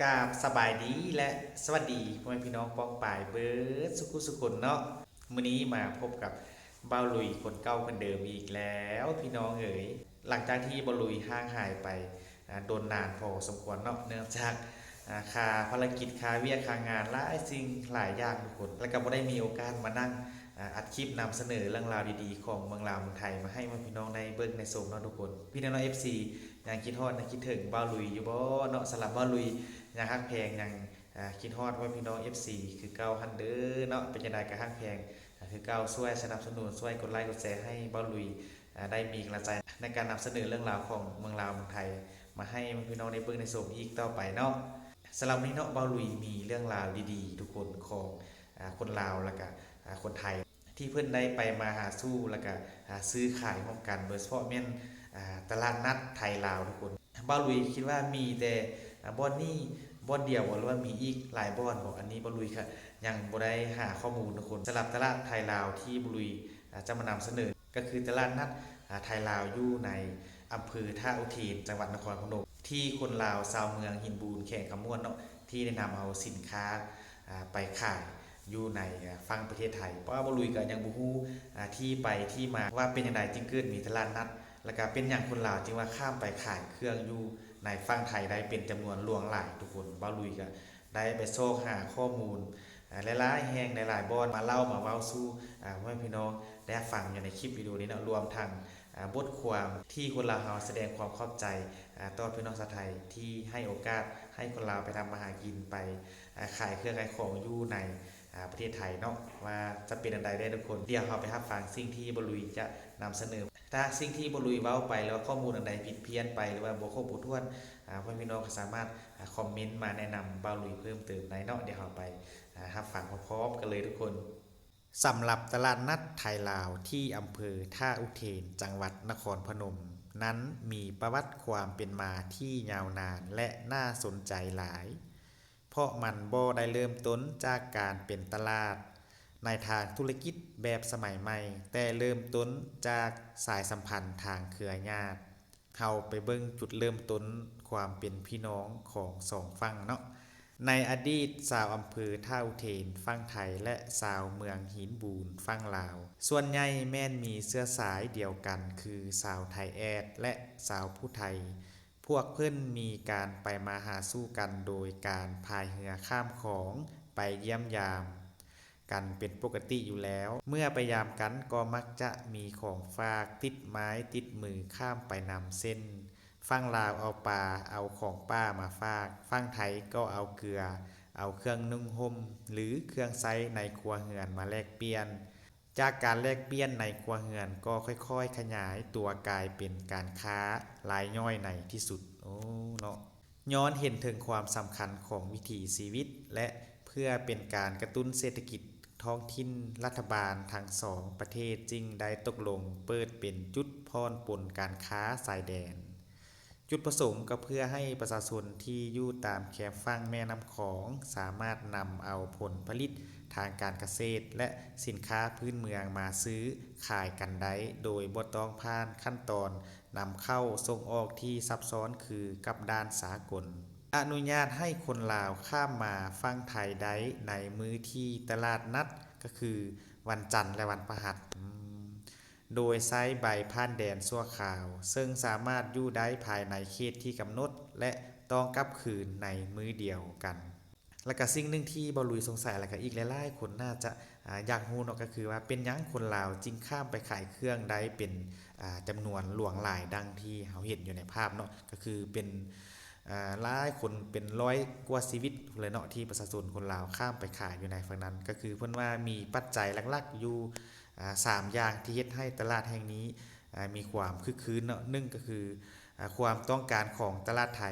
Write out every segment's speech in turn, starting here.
ກາບສະບາຍດີ ແລະ ສະຫວັດດີພໍ່ແມ່ພີ່ນ້ອງປ້ອງປາຍເບິດສຸຂູສຸຄົນເນາະ. ມື້ນີ້ມາພົບກັບບ່າວລຸຍຄົນເກົ່າຄົນເດີມອີກແລ້ວພີ່ນ້ອງເອີຍ. ຫຼັງຈາກທີ່ບ່າວລຸຍຫ່າງຫາຍໄປ ອາ ດົນນານພໍສົມຄວນເນາະ ເນື່ອງຈາກ ອາ ຄາພາລະກິດ ຄາວຽກ ຄາງານ ຫຼາຍສິ່ງຫຼາຍຢ່າງທຸກຄົນ ແລ້ວກໍບໍ່ໄດ້ມີໂອກາດມານັ່ງ ອາ ອັດຄລິບນຳສະເໜີເລື່ອງລາວດີໆຂອງເມືອງລາວເມືອງໄທ ມາໃຫ້ພໍ່ແມ່ພີ່ນ້ອງໄດ້ເບິ່ງໄດ້ຊົມເນາະທຸກຄົນ. ພີ່ນ້ອງເອັຟຊີ ຍັງຄິດຮອດ ຍັງຄິດເຖິງບ່າວລຸຍຢູ່ບໍ່ເນາະ? ສຳລັບບ່າວລຸຍ ຍັງຮັກແພງ ຍັງ ອາ ຄິດຮອດພໍ່ແມ່ພີ່ນ້ອງເອັຟຊີຄືເກົ່າຫັ້ນເດີເນາະ. ເປັນຈັ່ງໃດກໍຮັກແພງ ອາ ຄືເກົ່າ ຊ່ວຍສະໜັບສະໜູນ ຊ່ວຍກົດໄລກົດແຊໃຫ້ບ່າວລຸຍ ອາ ໄດ້ມີກຳລັງໃຈໃນການນຳສະເໜີເລື່ອງລາວຂອງເມືອງລາວເມືອງໄທ ມາໃຫ້ພີ່ນ້ອງໄດ້ເບິ່ງໄດ້ຊົມອີກຕໍ່ໄປເນາະ. ສຳລັບມື້ນີ້ເນາະ ບ່າວລຸຍມີເລື່ອງລາວດີໆທຸກຄົນ ຂອງ ອາ ຄົນລາວ ແລ້ວກະ ອາ ຄົນໄທ ທີ່ເພິ່ນໄດ້ໄປມາຫາສູ່ ແລ້ວກະ ອາ ຊື້ຂາຍຮ່ວມກັນ ໂດຍສະເພາະແມ່ນ ອາ ຕະຫຼາດນັດໄທລາວທຸກຄົນ. ບ່າວລຸຍຄິດວ່າມີແຕ່ ອາ ບ່ອນນີ້ບ່ອນດຽວບໍ ຫຼືວ່າມີອີກຫຼາຍບ່ອນບໍ? ອັນນີ້ບ່າວລຸຍກະຍັງບໍ່ໄດ້ຫາຂໍ້ມູນທຸກຄົນ. ສຳລັບຕະຫຼາດໄທລາວທີ່ບ່າວລຸຍ ອາ ຈະມານຳສະເໜີ ກໍຄືຕະຫຼາດນັດ ອາ ໄທລາວ ຢູ່ໃນອຳເພີທ່າອຸເທນ ຈັງຫວັດນະຄອນພະນົມ ທີ່ຄົນລາວຊາວເມືອງຫີນບູນ ແຂວງຄຳມ່ວນເນາະ ທີ່ໄດ້ນຳເອົາສິນຄ້າ ອາ ໄປຂາຍຢູ່ໃນ ອາ ຝັ່ງປະເທດໄທ. ເພາະວ່າບ່າວລຸຍກໍຍັງບໍ່ຮູ້ ອາ ທີ່ໄປທີ່ມາ ວ່າເປັນຈັ່ງໃດຈຶ່ງເກີດມີຕະຫຼາດນັດ ແລ້ວກໍເປັນຫຍັງຄົນລາວຈຶ່ງວ່າຂ້າມໄປຂາຍເຄື່ອງຢູ່ໃນຝັ່ງໄທໄດ້ເປັນຈຳນວນຫຼວງຫຼາຍທຸກຄົນ. ບ່າວລຸຍກໍ ໄດ້ໄປຊອກຫາຂໍ້ມູນ ອາ ຫຼາຍໆແຫ່ງ ຫຼາຍໆບ່ອນ ມາເລົ່າມາເວົ້າສູ່ ອາ ພໍ່ແມ່ພີ່ນ້ອງໄດ້ຮັບຟັງຢູ່ໃນຄລິບວິດີໂອນີ້ເນາະ, ລວມທັງ ອາ ບົດຄວາມທີ່ຄົນລາວເຮົາສະແດງຄວາມຂອບໃຈ ອາ ຕໍ່ພີ່ນ້ອງຊາວໄທ ທີ່ໃຫ້ໂອກາດໃຫ້ຄົນລາວໄປທຳມາຫາກິນ ໄປ ອາ ຂາຍເຄື່ອງຂາຍຂອງຢູ່ໃນ ອາ ປະເທດໄທເນາະ, ວ່າຈະເປັນອັນໃດແດ່ທຸກຄົນ. ດຽວເຮົາໄປຮັບຟັງສິ່ງທີ່ບ່າວລຸຍຈະນຳສະເໜີ. ຖ້າສິ່ງທີ່ບ່າວລຸຍເວົ້າໄປ ຫຼືວ່າຂໍ້ມູນອັນໃດຜິດພຽນໄປ ຫຼືວ່າບໍ່ຄົບບໍ່ຖ້ວນ ອາ ພໍ່ແມ່ພີ່ນ້ອງກໍສາມາດ ອາ ຄອມເມັນມາແນະນຳບ່າວລຸຍເພີ່ມເຕີມໄດ້ເນາະ. ດຽວເຮົາໄປ ອາ ຮັບຟັງພ້ອມໆກັນເລີຍທຸກຄົນ. ສຳລັບຕະຫຼາດນັດໄທລາວທີ່ອຳເພີທ່າອຸເທນ ຈັງຫວັດນະຄອນພະນົມນັ້ນ ມີປະຫວັດຄວາມເປັນມາທີ່ຍາວນານ ແລະ ໜ້າສົນໃຈຫຼາຍ. ເພາະມັນບໍ່ໄດ້ເລີ່ມຕົ້ນຈາກການເປັນຕະຫຼາດໃນທາງທຸລະກິດແບບສະໄໝໃໝ່, ແຕ່ເລີ່ມຕົ້ນຈາກສາຍສຳພັນທາງເຄືອຍາດ. ເຮົາໄປເບິ່ງຈຸດເລີ່ມຕົ້ນຄວາມເປັນພີ່ນ້ອງຂອງສອງຝັ່ງເນາະ. ໃນອະດີດ ຊາວອຳເພີທ່າອຸເທນຝັ່ງໄທ ແລະ ຊາວເມືອງຫີນບູນຝັ່ງລາວ ສ່ວນໃຫຍ່ແມ່ນມີເຊື້ອສາຍດຽວກັນ ຄືຊາວໄທແອດ ແລະ ຊາວຜູ້ໄທ. ພວກເພິ່ນມີການໄປມາຫາສູ່ກັນໂດຍການພາຍເຮືອຂ້າມຂອງໄປຢ້ຽມຢາມກັນເປັນປົກກະຕິຢູ່ແລ້ວ. ເມື່ອໄປຢາມກັນກໍມັກຈະມີຂອງຝາກຕິດໄມ້ຕິດມືຂ້າມໄປນຳ ເຊັ່ນ ຝັ່ງລາວເອົາປາເອົາຂອງປ່າມາຝາກ, ຝັ່ງໄທກໍເອົາເກືອ, ເອົາເຄື່ອງນຸ່ງຫົ່ມ ຫຼື ເຄື່ອງໃຊ້ໃນຄົວເຮືອນມາແລກປ່ຽນ. ຈາກການແລກປ່ຽນໃນຄົວເຮືອນກໍຄ່ອຍໆຂະຫຍາຍຕົວກາຍເປັນການຄ້າລາຍຍ່ອຍໃນທີ່ສຸດ. ໂອ້ ເນາະ. ຍ້ອນເຫັນເຖິງຄວາມສຳຄັນຂອງວິຖີຊີວິດ ແລະ ເພື່ອເປັນການກະຕຸ້ນເສດຖະກິດທ້ອງຖິ່ນ, ລັດຖະບານທັງສອງປະເທດຈຶ່ງໄດ້ຕົກລົງເປີດເປັນຈຸດຜ່ອນປົນການຄ້າຊາຍແດນ. ຈຸດປະສົງກໍເພື່ອໃຫ້ປະຊາຊົນທີ່ຢູ່ຕາມແຄມຝັ່ງແມ່ນ້ຳຂອງ ສາມາດນຳເອົາຜົນຜະລິດທາງການກະເສດ ແລະ ສິນຄ້າພື້ນເມືອງມາຊື້ຂາຍກັນໄດ້ ໂດຍບໍ່ຕ້ອງຜ່ານຂັ້ນຕອນນຳເຂົ້າສົ່ງອອກທີ່ຊັບຊ້ອນຄືກັບດ່ານສາກົນ. ອະນຸຍາດໃຫ້ຄົນລາວຂ້າມມາຝັ່ງໄທໄດ້ໃນມື້ທີ່ຕະຫຼາດນັດ ກໍຄືວັນຈັນ ແລະ ວັນພະຫັດ. ອືມ ໂດຍໃຊ້ໃບຜ່ານແດນຊົ່ວຄາວ, ເຊິ່ງສາມາດຢູ່ໄດ້ພາຍໃນເຂດທີ່ກຳນົດ ແລະ ຕ້ອງກັບຄືນໃນມື້ດຽວກັນ. ແລ້ວກະສິ່ງໜຶ່ງທີ່ບ່າວລຸຍສົງໄສ ແລ້ວກະອີກຫຼາຍໆຄົນໜ້າຈະ ອາ ຢາກຮູ້ເນາະ ກໍຄືວ່າເປັນຫຍັງຄົນລາວຈຶ່ງຂ້າມໄປຂາຍເຄື່ອງໄດ້ເປັນ ອາ ຈຳນວນຫຼວງຫຼາຍດັ່ງທີ່ເຮົາເຫັນຢູ່ໃນພາບເນາະ, ກໍຄືເປັນ ອາ ຫຼາຍຄົນເປັນຮ້ອຍກວ່າຊີວິດເລີຍເນາະ ທີ່ປະຊາຊົນຄົນລາວຂ້າມໄປຂາຍຢູ່ໃນຝັ່ງນັ້ນ. ກໍຄືເພິ່ນວ່າມີປັດໄຈຫຼັກໆຢູ່ ອາ ສາມຢ່າງທີ່ເຮັດໃຫ້ຕະຫຼາດແຫ່ງນີ້ ອາ ມີຄວາມຄຶກຄື້ນເນາະ. ໜຶ່ງກໍຄື ອາ ຄວາມຕ້ອງການຂອງຕະຫຼາດໄທ,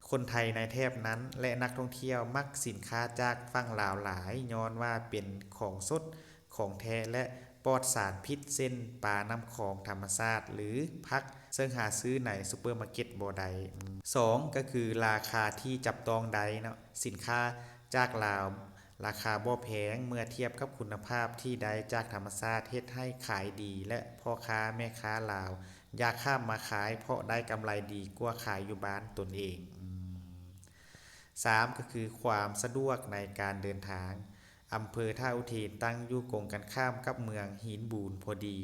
ຄົນໄທໃນແຖບນັ້ນ ແລະ ນັກທ່ອງທ່ຽວມັກສິນຄ້າຈາກຝັ່ງລາວຫຼາຍ ຍ້ອນວ່າເປັນຂອງສົດ, ຂອງແທ້ ແລະ ປອດສານພິດ ເຊັ່ນ ປານ້ຳຂອງທຳມະຊາດ ຫຼື ຜັກ ເຊິ່ງຫາຊື້ໃນຊຸບເປີມາເກັດບໍ່ໄດ້. ສອງ ກໍຄືລາຄາທີ່ຈັບຕ້ອງໄດ້ເນາະ, ສິນຄ້າຈາກລາວລາຄາບໍ່ແພງເມື່ອທຽບກັບຄຸນນະພາບທີ່ໄດ້ຈາກທຳມະຊາດ ເຮັດໃຫ້ຂາຍດີ ແລະ ພໍ່ຄ້າແມ່ຄ້າລາວຢາກຂ້າມມາຂາຍ ເພາະໄດ້ກຳໄລດີກວ່າຂາຍຢູ່ບ້ານຕົນເອງ. ອືມ. ສາມ ກໍຄືຄວາມສະດວກໃນການເດີນທາງ. ອຳເພີທ່າອຸເທນຕັ້ງຢູ່ກົງກັນຂ້າມກັບເມືອງຫີນບູນພໍດີ,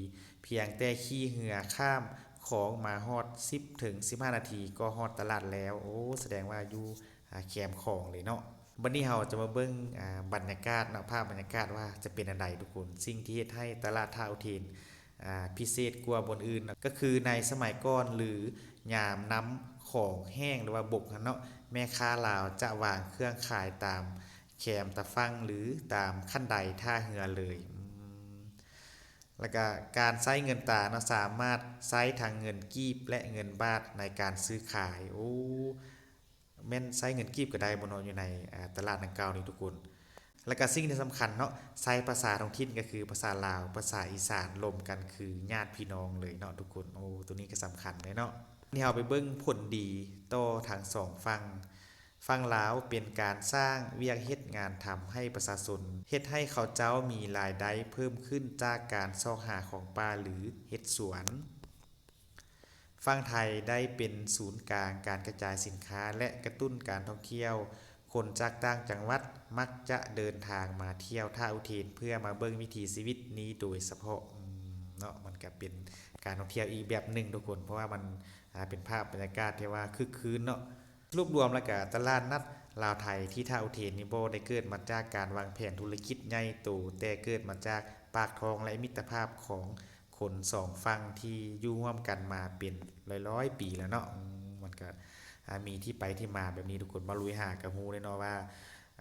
ພຽງແຕ່ຂີ່ເຮືອຂ້າມຂອງມາຮອດສິບເຖິງສິບຫ້ານາທີກໍຮອດຕະຫຼາດແລ້ວ. ໂອ້ ສະແດງວ່າຢູ່ ອາ ແຄມຂອງເລີຍເນາະ. ບັດນີ້ເຮົາຈະມາເບິ່ງ ອາ ບັນຍາກາດເນາະ, ພາບບັນຍາກາດວ່າຈະເປັນອັນໃດທຸກຄົນ. ສິ່ງທີ່ເຮັດໃຫ້ຕະຫຼາດທ່າອຸເທນ ອາ ພິເສດກວ່າບ່ອນອື່ນ ກໍຄືໃນສະໄໝກ່ອນ ຫຼື ຍາມນ້ຳຂອງແຫ້ງ ຫຼືວ່າບົກຫັ້ນເນາະ, ແມ່ຄ້າລາວຈະວາງເຄື່ອງຂາຍຕາມແຄມຕາຝັ່ງ ຫຼື ຕາມຄັນໄດທ່າເຮືອເລີຍ. ອືມ ແລ້ວກະການໃຊ້ເງິນຕາເນາະ, ສາມາດໃຊ້ທັງເງິນກີບ ແລະ ເງິນບາດໃນການຊື້ຂາຍ. ໂອ້ ແມ່ນໃຊ້ເງິນກີບກໍໄດ້ບໍ່ເນາະ ຢູ່ໃນ ອາ ຕະຫຼາດດັ່ງກ່າວນີ້ທຸກຄົນ. ແລ້ວກະສິ່ງທີ່ສຳຄັນເນາະ, ໃຊ້ພາສາທ້ອງຖິ່ນກໍຄືພາສາລາວ ພາສາອີສານລົມກັນຄືຍາດພີ່ນ້ອງເລີຍເນາະທຸກຄົນ. ໂອ້ ໂຕນີ້ກໍສຳຄັນເດ້ເນາະ. ນີ້ເຮົາໄປເບິ່ງຜົນດີຕໍ່ທັງສອງຝັ່ງ. ຝັ່ງລາວເປັນການສ້າງວຽກເຮັດງານທຳໃຫ້ປະຊາຊົນ, ເຮັດໃຫ້ເຂົາເຈົ້າມີລາຍໄດ້ເພີ່ມຂຶ້ນຈາກການຊອກຫາຂອງປ່າ ຫຼື ເຮັດສວນ. ຝັ່ງໄທໄດ້ເປັນສູນກາງການກະຈາຍສິນຄ້າ ແລະ ກະຕຸ້ນການທ່ອງທ່ຽວ. ຄົນຈາກຕ່າງຈັງຫວັດມັກຈະເດີນທາງມາທ່ຽວທ່າອຸເທນ ເພື່ອມາເບິ່ງວິຖີຊີວິດນີ້ໂດຍສະເພາະ. ອືມ ເນາະ, ມັນກະເປັນການທ່ອງທ່ຽວອີກແບບໜຶ່ງທຸກຄົນ, ເພາະວ່າມັນ ອາ ເປັນພາບບັນຍາກາດທີ່ວ່າຄຶກຄື້ນເນາະ. ສະຫຼຸບລວມແລ້ວກະ ຕະຫຼາດນັດລາວໄທທີ່ທ່າອຸເທນນີ້ບໍ່ໄດ້ເກີດມາຈາກການວາງແຜນທຸລະກິດໃຫຍ່ໂຕ, ແຕ່ເກີດມາຈາກປາກທ້ອງ ແລະ ມິດຕະພາບຂອງຄົນສອງຝັ່ງທີ່ຢູ່ຮ່ວມກັນມາເປັນຮ້ອຍໆປີແລ້ວເນາະ. ອືມ ມັນກະ ອາ ມີທີ່ໄປທີ່ມາແບບນີ້ທຸກຄົນ. ບ່າວລຸຍຫາກະຮູ້ເດ້ເນາະວ່າ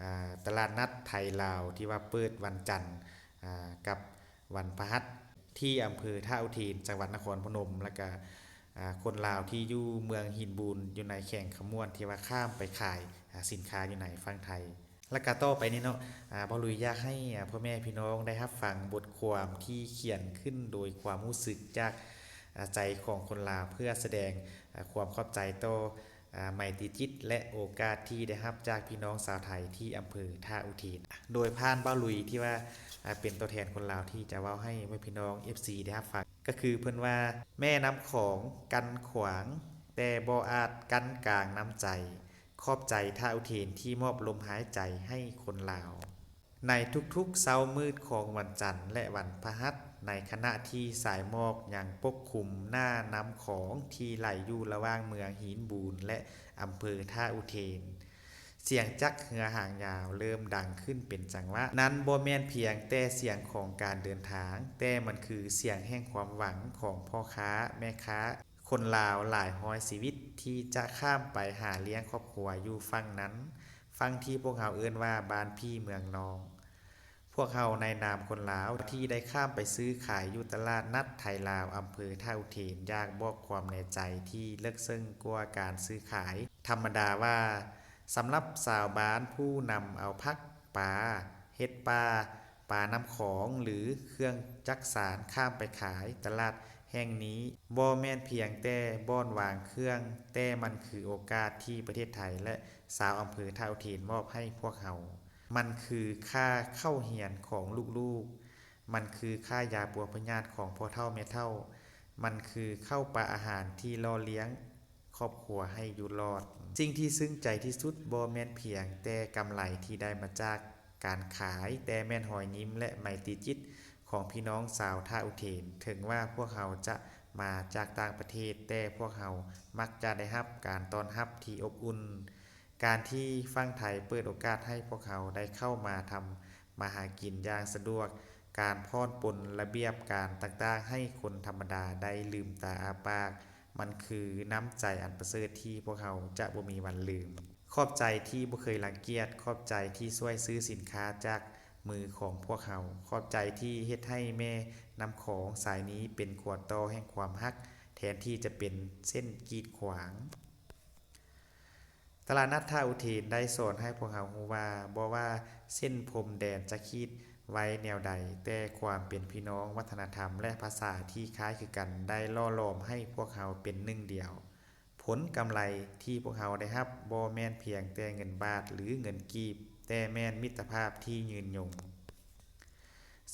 ອາ ຕະຫຼາດນັດໄທລາວທີ່ວ່າເປີດວັນຈັນ ອາ ກັບ ວັນພະຫັດ ທີ່ອຳເພີທ່າອຸເທນ ຈັງຫວັດນະຄອນພະນົມ ແລ້ວກະ ອາ ຄົນລາວທີ່ຢູ່ເມືອງຫີນບູນ ຢູ່ໃນແຂວງຄຳມ່ວນ ທີ່ວ່າຂ້າມໄປຂາຍ ອາ ສິນຄ້າຢູ່ໃນຝັ່ງໄທ. ແລ້ວກະຕໍ່ໄປນີ້ເນາະ ອາ ບ່າວລຸຍຢາກໃຫ້ ອາ ພໍ່ແມ່ພີ່ນ້ອງໄດ້ຮັບຟັງບົດຄວາມທີ່ຂຽນຂຶ້ນໂດຍຄວາມຮູ້ສຶກຈາກ ອາ ໃຈຂອງຄົນລາວ ເພື່ອສະແດງ ອາ ຄວາມຂອບໃຈຕໍ່ ອາ ໄມຕີຈິດ ແລະ ໂອກາດທີ່ໄດ້ຮັບຈາກພີ່ນ້ອງຊາວໄທທີ່ອຳເພີທ່າອຸເທນ ໂດຍຜ່ານບ່າວລຸຍທີ່ວ່າ ອາ ເປັນຕົວແທນຄົນລາວທີ່ຈະເວົ້າໃຫ້ພໍ່ແມ່ພີ່ນ້ອງ ເອັຟຊີ ໄດ້ຮັບຟັງ ກໍຄືເພິ່ນວ່າ ແມ່ນ້ຳຂອງກັ້ນຂວາງ ແຕ່ບໍ່ອາດກັ້ນກາງນ້ຳໃຈ. ຂອບໃຈທ່າອຸເທນທີ່ມອບລົມຫາຍໃຈໃຫ້ຄົນລາວ. ໃນທຸກໆເຊົ້າມືດຂອງວັນຈັນ ແລະ ວັນພະຫັດ ໃນຂະນະທີ່ສາຍໝອກຍັງປົກຄຸມໜ້ານ້ຳຂອງທີ່ໄຫຼຢູ່ລະຫວ່າງເມືອງຫີນບູນ ແລະ ອຳເພີທ່າອຸເທນ, ສຽງຈັກເຮືອຫາງຍາວເລີ່ມດັງຂຶ້ນເປັນຈັງຫວະ. ນັ້ນບໍ່ແມ່ນພຽງແຕ່ສຽງຂອງການເດີນທາງ, ແຕ່ມັນຄືສຽງແຫ່ງຄວາມຫວັງຂອງພໍ່ຄ້າແມ່ຄ້າ ຄົນລາວຫຼາຍຮ້ອຍຊີວິດທີ່ຈະຂ້າມໄປຫາລ້ຽງຄອບຄົວຢູ່ຝັ່ງນັ້ນ, ຝັ່ງທີ່ພວກເຮົາເອີ້ນວ່າບ້ານພີ່ເມືອງນ້ອງ. ພວກເຮົາໃນນາມຄົນລາວທີ່ໄດ້ຂ້າມໄປຊື້ຂາຍຢູ່ຕະຫຼາດນັດໄທລາວ ອຳເພີທ່າອຸເທນ ຢາກບອກຄວາມໃນໃຈທີ່ເລິກເຊິ່ງກວ່າການຊື້ຂາຍທຳມະດາວ່າ, ສຳລັບຊາວບ້ານຜູ້ນຳເອົາຜັກ, ປາ, ເຫັດປ່າ, ປານ້ຳຂອງ ຫຼື ເຄື່ອງຈັກສານຂ້າມໄປຂາຍ, ຕະຫຼາດແຫ່ງນີ້ບໍ່ແມ່ນພຽງແຕ່ບ່ອນວາງເຄື່ອງ, ແຕ່ມັນຄືໂອກາດທີ່ປະເທດໄທ ແລະ ຊາວອຳເພີທ່າອຸເທນມອບໃຫ້ພວກເຮົາ. ມັນຄືຄ່າເຂົ້າຮຽນຂອງລູກໆ, ມັນຄືຄ່າຢາປົວພະຍາດຂອງພໍ່ເຖົ້າແມ່ເຖົ້າ, ມັນຄືເຂົ້າປາອາຫານທີ່ຫຼໍ່ລ້ຽງ ຄອບຄົວໃຫ້ຢູ່ລອດ. ສິ່ງທີ່ຊຶ້ງໃຈທີ່ສຸດບໍ່ແມ່ນພຽງແຕ່ກຳໄລທີ່ໄດ້ມາຈາກການຂາຍ, ແຕ່ແມ່ນຮອຍຍິ້ມ ແລະ ໄມຕີຈິດຂອງພີ່ນ້ອງຊາວທ່າອຸເທນ. ເຖິງວ່າພວກເຮົາຈະມາຈາກຕ່າງປະເທດ, ແຕ່ພວກເຮົາມັກຈະໄດ້ຮັບການຕ້ອນຮັບທີ່ອົບອຸ່ນ. ການທີ່ຝັ່ງໄທເປີດໂອກາດໃຫ້ພວກເຮົາໄດ້ເຂົ້າມາທຳມາຫາກິນຢ່າງສະດວກ, ການຜ່ອນປົນລະບຽບການຕ່າງໆໃຫ້ຄົນທຳມະດາໄດ້ລືມຕາອ້າປາກ, ມັນຄືນ້ຳໃຈອັນປະເສີດທີ່ພວກເຮົາຈະບໍ່ມີວັນລືມ. ຂອບໃຈທີ່ບໍ່ເຄີຍລັງກຽດ, ຂອບໃຈທີ່ຊ່ວຍຊື້ສິນຄ້າຈາກມືຂອງພວກເຮົາ, ຂອບໃຈທີ່ເຮັດໃຫ້ແມ່ນ້ຳຂອງສາຍນີ້ເປັນຂົວຕໍ່ແຫ່ງຄວາມຮັກ ແທນທີ່ຈະເປັນເສັ້ນກີດຂວາງ. ຕະຫຼາດນັດທ່າອຸເທນໄດ້ສອນໃຫ້ພວກເຮົາຮູ້ວ່າ ບໍ່ວ່າເສັ້ນພົມແດນຈະຂີດໄວ້ແນວໃດ, ແຕ່ຄວາມເປັນພີ່ນ້ອງ, ວັດທະນະທຳ ແລະ ພາສາທີ່ຄ້າຍຄືກັນໄດ້ຫຼໍ່ຫຼອມໃຫ້ພວກເຮົາເປັນໜຶ່ງດຽວ. ຜົນກຳໄລທີ່ພວກເຮົາໄດ້ຮັບບໍ່ແມ່ນພຽງແຕ່ເງິນບາດ ຫຼື ເງິນກີບ, ແຕ່ແມ່ນມິດຕະພາບທີ່ຍືນຍົງ.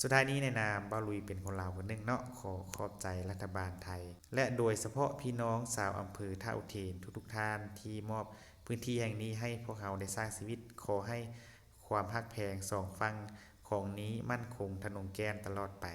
ສຸດທ້າຍນີ້ໃນນາມບ່າວລຸຍເປັນຄົນລາວຄົນໜຶ່ງເນາະ, ຂໍຂອບໃຈລັດຖະບານໄທ ແລະ ໂດຍສະເພາະພີ່ນ້ອງຊາວອຳເພີທ່າອຸເທນທຸກໆທ່ານທີ່ມອບ ພື້ນທີ່ແຫ່ງນີ້ໃຫ້ພວກເຮົາໄດ້ສ້າງຊີວິດ. ຂໍໃຫ້ຄວາມຮັກແພງສອງຝັ່ງຂອງນີ້ໝັ້ນຄົງທະນົງແກ່ນຕະຫຼອດໄປ.